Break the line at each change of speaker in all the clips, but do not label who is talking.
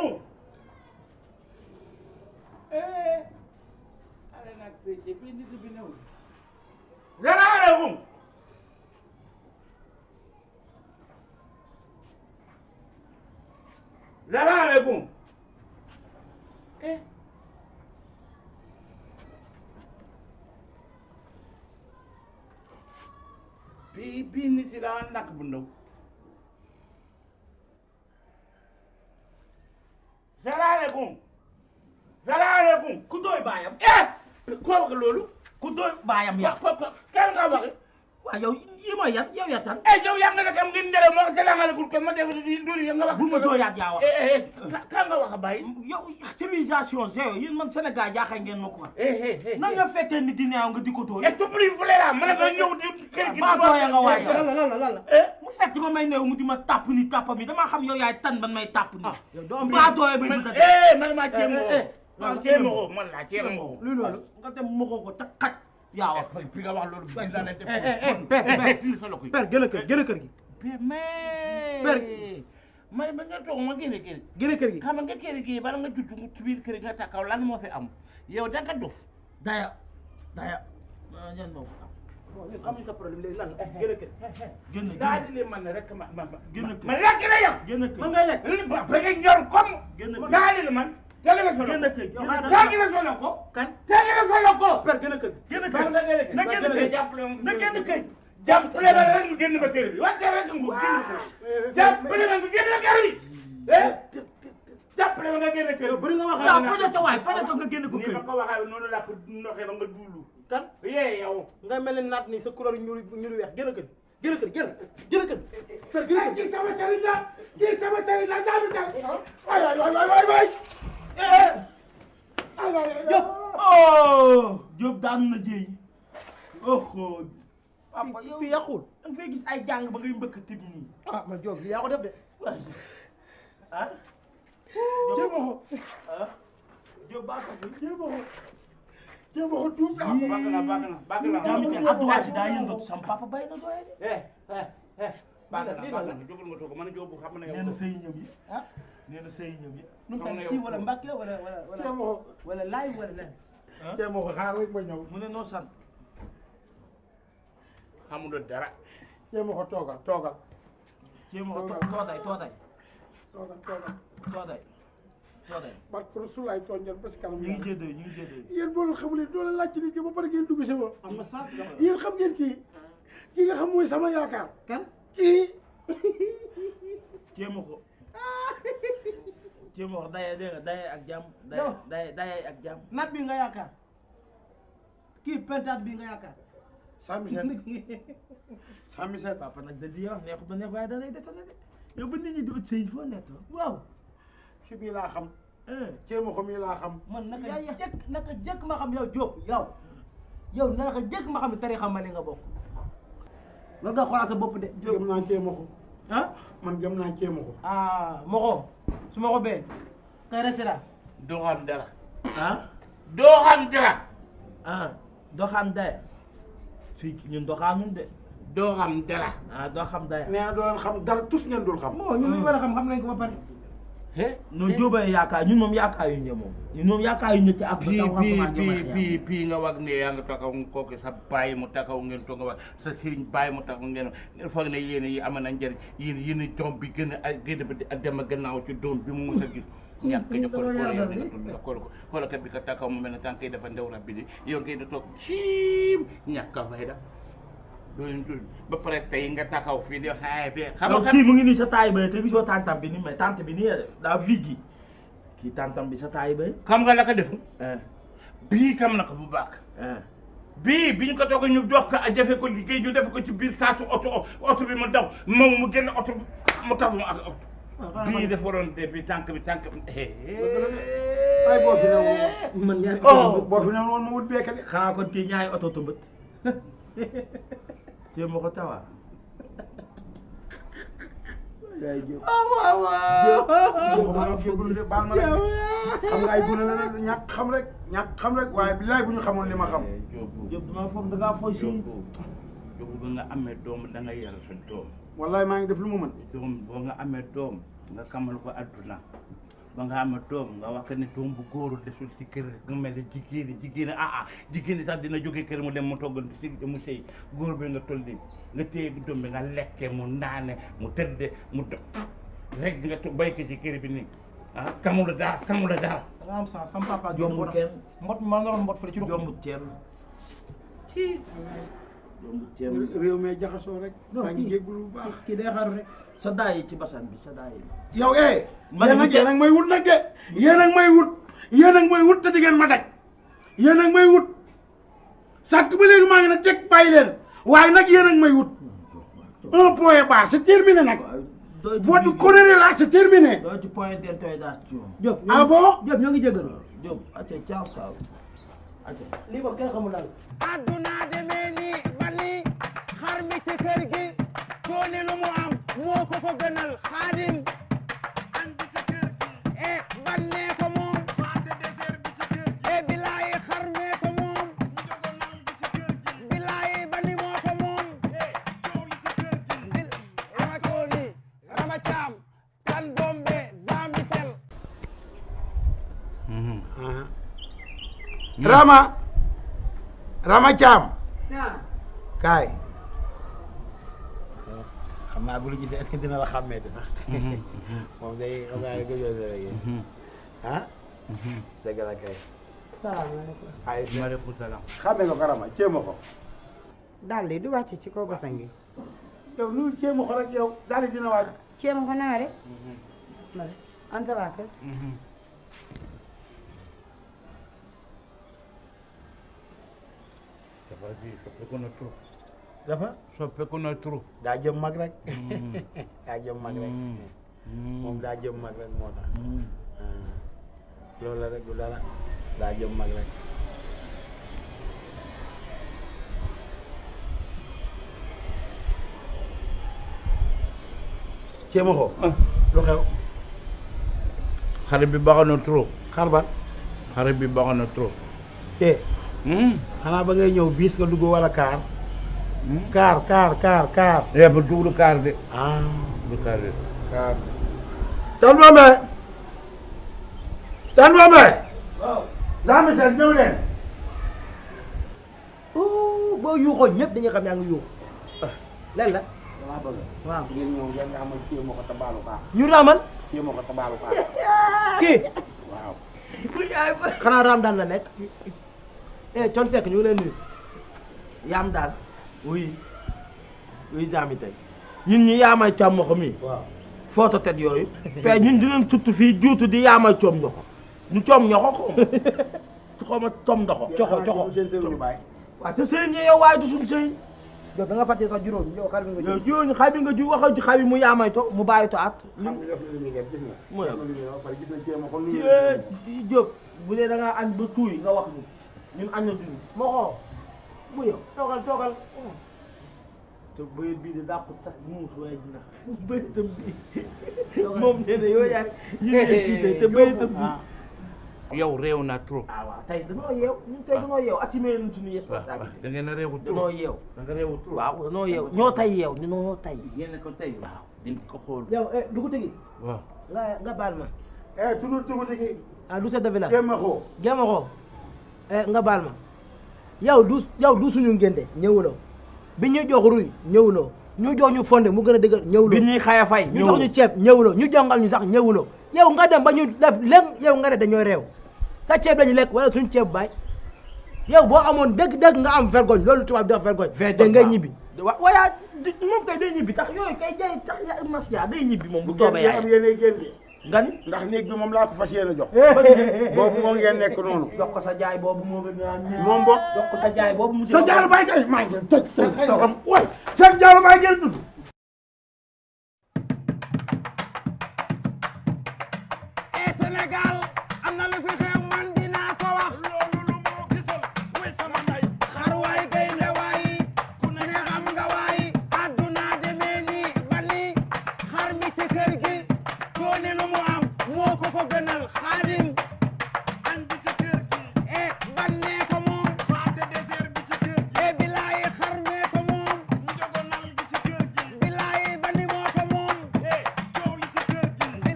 salaamaaleykum. ala nag fii nit bi newul. salaamaaleykum. salaamaaleykum. bii nit yi daa nakk bu ndaw. salaamaaleykum. salaamaaleykum.
ku doy baayam.
koo wax loolu.
ku doy baayam yaa.
kan nga wax.
waaw yow yi mooy yan yow yaa tan.
yow yaa nga ne kam ngeen ndere moo salaamaaleykum kon ma def di duri nga wax.
bu ma dooyaat yaa wax.
kan nga wax a bàyyi.
yow civilisation zéro yéen man Sénégal jaaxal ngeen ma ko wax. nan nga fekkee nit di neew nga di ko dóor.
tupli fule la mën nga ñëw di kër gi.
ba dooya nga waay yow lan la mu fekk ma may neew mu di ma tàpp ni tàpp mi damaa xam yow yaay tan man may tàpp ni.
yow doo am
ba dooya bay bëgg a
def. man maa ceemoo. man laa ceemoo.
lu loolu nga dem moxoo ko ca xaj. yaa wax
fi nga wax loolu bi la ne def.
père gën a kër gi.
père man ba nga toog ma génne kër gi.
gën a kër gi.
xam nga kër gi bala nga judd ci biir kër gi nga takkaw lan moo fi am yow da nga dof.
daya ñan moo fi am.
bon ñun xamuñ sa problème léegi lan la gën a kër.
gën a
daa di leen man rek
gën a kër
ma lekk la yow.
gën a kër
man ngay lekk.
ba nga ñor comme.
gën a kër
daa di man. tege na solo
gën a kër
tege na solo ko.
kan
tege na solo ko.
père gën a kër.
gën a kër na gën a kër na gën a kër.
jàppale ma rek nga génn ba kër bi wante rek nga génn ko. jàppale ma nga génn kër bi. jàppale ma nga génn kër bi.
bëri nga wax
waaw poñoto waay poñoto nga génn ko
ni
kër.
ma ko waxee noonu laa ko noxee ba nga duulu.
kan
yow.
nga mel ni naat nii sa couleur ñuul weex gën a kër. gën a kër gën a kër. père gën a kër.
kii sama sëriñ la kii sama sëriñ la saa bi sax. waay.
Diop oh Diop daan na jéy oh papa yow
fii yàqul.
da nga fay gis ay jàng ba ngay mbëkk tib nii.
ah man Diop lii yaa ko def de.
ah.
jéem a ko.
ah Diop baax na fi.
jéem a ko tuub naa ko.
baax na.
jaami te adduwaay si daa yëngatu sam papa bay na doye de.
baax na jógul nga toog man a jóobu xam na yow.
nee na sëy ñëm yi.
ah
nee na sëy ñëm yi.
nu mu sant si wala Mbacke wala laay wala lenn.
jéem a ko xaar rek ba ñëw.
mu ne noo sant.
xamuloo dara.
jéem a ko toogal.
jéem a ko tooday.
parce que Rasulaay tooñ ngeen ba si kanam.
ñu ngi jéddee.
yéen boo leen xamulee doo leen laaj ci nit ki ba pare ngeen dugg si ma.
am na sant
yéen xam ngeen kii nga xam mooy sama yaakaar.
kan
kii.
jéem a ko. jéem a ko daye ak jàmm. daye ak jàmm.
naat bi nga yaakaar kii pentaat bi nga yaakaar.
Sami Sène.
papa nag da di wax neexut ba neex waaye da lay détonné de yow ba nit ñi di ut sëy foo nekk waaw.
si bii laa xam. jéem a ko mii laa xam.
man naka jëkk ma xam yow Diop yow naka jëkk ma xam ne tarixa ma li nga bokk. war nga xoolaat sa bopp de.
gëm naa jéem a ko.
ah
man gëm naa jéem a ko.
Mokho su ma ko bee kay restaurant.
doo xam dara.
doo xam daya fii ñun doxaanun de.
doo xam dara.
doo xam daya.
nee na doo leen xam dara tous ngeen dul xam.
bon ñun li ñu war a xam nañ ko ba pare.
non jóobee yaakaar ñun moom yaakaar yu ñu moom ñun moom yaakaar yu ñu ci ab.
pii nga wax ne yaa nga taxaw kooku sa bàyyi mu taxaw ngeen toog nga wax sa sëriñ bàyyi mu taxaw ngeen foog ne yéen yi am na njëriñ yéen doom bi gën a dem a gannaaw ci doom bi mu mus a gis ñàkk jox ko xoolal kat bi ka taxaw mu mel ne tànk yi dafa ndew rab bi di yow ngay da toog ciim ñàkk a fayda ba pare tey nga taxaw fii di xaay bi xam nga
kii mu ngi nii sa taay bay te gisoo tantam bi ni mais tante bi nii daa vigi kii tantam bi sa taay bay
xam nga la ko def bii kam na ko bu baax bii bi ñu ko toog ñu jox ko a jafe ko liggéey ñu def ko ci biir taatu oto bi mu daw moom mu génn oto mu tafu mu ak oto bii dafa waroon de bi tànk bi
ay boo fi newoon
man ñaari
boo fi newoon ma wut beeke de.
xanaa kon kii ñaari oto tumbët te ma ko tawaa yaay jóg
waaw fegul de baal ma rek xam nga ay gune la ñàkk xam rek waaye billaay bu ñu xamoon li ma xam.
Jóob dama foog da ngaa fooy si
Jóob ba nga amee doom da nga yar sa doom
wallaay maa ngi def lu mu mën.
doom boo nga amee doom nga xamal ko adduna ba nga am doom nga wax ne doom bu góor desul ci kër nga mel ne jigéen jigéen sax dina jóge kër mu dem mu togg mu sëy góor bi nga toll nii nga téye doom bi nga lekke mu naane mu tëdde mu dox rek nga bay ko ci kër bi nii kamul dara
da nga am sens sama papa
jombul kenn
mbot ma nga doon mbot fële ci
jombul kenn ci jombul kenn
réew mi jaxasoo rek. maa ngi jégalu bu baax.
kii day xaru rek
sa daay yi ci basan bi sa daay yi
yow
man
yéen ak may wut nag de yéen ak may wut te di ngeen ma daj yéen ak may wut sànq ba léegi maa ngi ne teg bàyyi leen waaye nag yéen ak may wut un point barre c'est terminé nag votre connerie là c'est terminé.
doo ci point d'interrogation
Diop
ah bon
Diop ñoo ngi jégalu
Diop acca caaw caaw acca
lii moom kenn xamul daal
adduna demee nii ba nii xar mi ci kër gi coone lu mu am moo ko ko gënal xaadim andi ci kër gi e bannee ko moom paase désert bi ci kër gi e bilaayi xar mee ko moom njogonal bi ci kër gi bilaayi bani moo ko moom e coow li ci kër gi rama cooli rama caam kan bombe zamisel
Rama Thiam kaay xam naa bu lu gisee est-ce que dina la xàmmee sax moom day xam naa ne gëjoo na rek dëgg la kay
salaamaaleykum
ay
maaleykum salaam
xàmmee nga ko Rama jéema ko
daal di du wàcc ci kaw basang gi
yow lu jéema ko rek yow daal di dina waaj
ceema ko naare an sa waa kër
soppeeku na trop
dafa
soppeeku na trop
daa jëm mag rek daa jëm mag rek moom daa jëm mag rek moo tax loolu la rek du dara daa jëm mag rek ceema ko lu xew
xale bi baax na trop
xar ban
xale bi baax na trop
xanaa ba ngay ñëw biis nga dugg wala kaar kaar
ba duglu kaar de
ah
du kaar de
kaar tan bombe waaw daa mi seet ñëw leen
boo yuuxoo ñëpp dañuy xam yaa ngi yuuxu lan la
damaa bëgg
waaw
ngeen ñëw ngeen nga xamal kii moo ko tabaalu kaar
ñu raamal
kii moo ko tabaalu kaar
kii
waaw
xanaa raam daan la nekk Thione Seck ñu ngi leen nuyu
yaam daal oui jaami tey ñun ñi yaamay coom ñoxo mi
waaw
photo tet yooyu te ñun dinañ tutt fii juutu di yaamay coom ñoxo ñu coom ñoxo xaw ma coom ndoxo
coxo seen sëriñu baay
waaw te sëriñ yow waaye du suñ sëriñ
Diop da nga fàtte sax juróom yow xar bi nga
yow juróoñu xay bi nga ju waxal ci xay bi mu yaamay to mu bàyyi to at
xam nga def na li ngeen gis nga
Mooy
def na li ngeen ba pare gis na jéema ko lu
ci Diop bu dee da ngaa añ ba tuuy nga wax ni ñun añ na duñu ma xoo mu yow toogal te bëyit bii di dàqu tax muus waaye dina bëyitam bi moom nee na yow yaa ñu ne kii tey te bëyitam bi
yow réew na trop
waaw tey danoo yeew ñun tey danoo yeew assumé nañ suñu
da
responsabilité
ngeen a réewu trop
danoo yeew
da nga réewu trop
waaw danoo yeew ñoo tay yeew ni noo tay
yéen ko tey waaw di ko xool
yow du ko tegi
waaw
nga baal ma
tugu tigi
du chef de village
jéema ko
géma ko nga baal ma yow du suñu ngénte ñëwuloo bi ñu jox ruy ñëwuloo ñu jox ñu fonde mu gën a dëgër ñëwuloo
bi ñuy xaya fay
ñu jox ñu ceeb ñëwuloo ñu jongal ñu sax ñëwuloo yow nga dem ba ñu def léegi yow nga ne dañooy réew sa ceeb lañu lekk wala suñu ceeb baay yow boo amoon dëgg-dëgg nga am vergogne loolu tubaab di wax vergogne te ngay ñibbi
waaye moom kay day ñibbi tax yooyu kay day tax ya mas yaa day ñibbi moom bu toobee yaay
am yéene génn
nga ni
ndax néeg bi moom laa ko fas yéene jox boobu moo ngeen nekk noonu
jox ko sa jaay boobu moo
moom bo
jox ko sa jaay boobu mu
sa jaalu baay kay maa ngi tëj tëj way seen jaalu baay ngeen tudd
Sénégal am na lu fi xew man dinaa ko wax loolu lu moo gisal muy sama ndey xar waay gaynde waay ku ne xam nga waay adduna demee nii ba nii xar mi ci kër gi coone lu mu am moo ko ko gënal xaadim andi ci kër gi e bannee ko moom paase désert bi ci kër gi e bilaayi xar mee ko moom njogonal gi ci kër gi bilaayi bani moo ko moom e coow li ci kër gi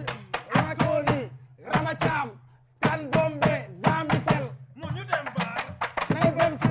rama cooli Baba Thiam Tan Bombe Jean Michel
mu ñu dem baar
nay dem si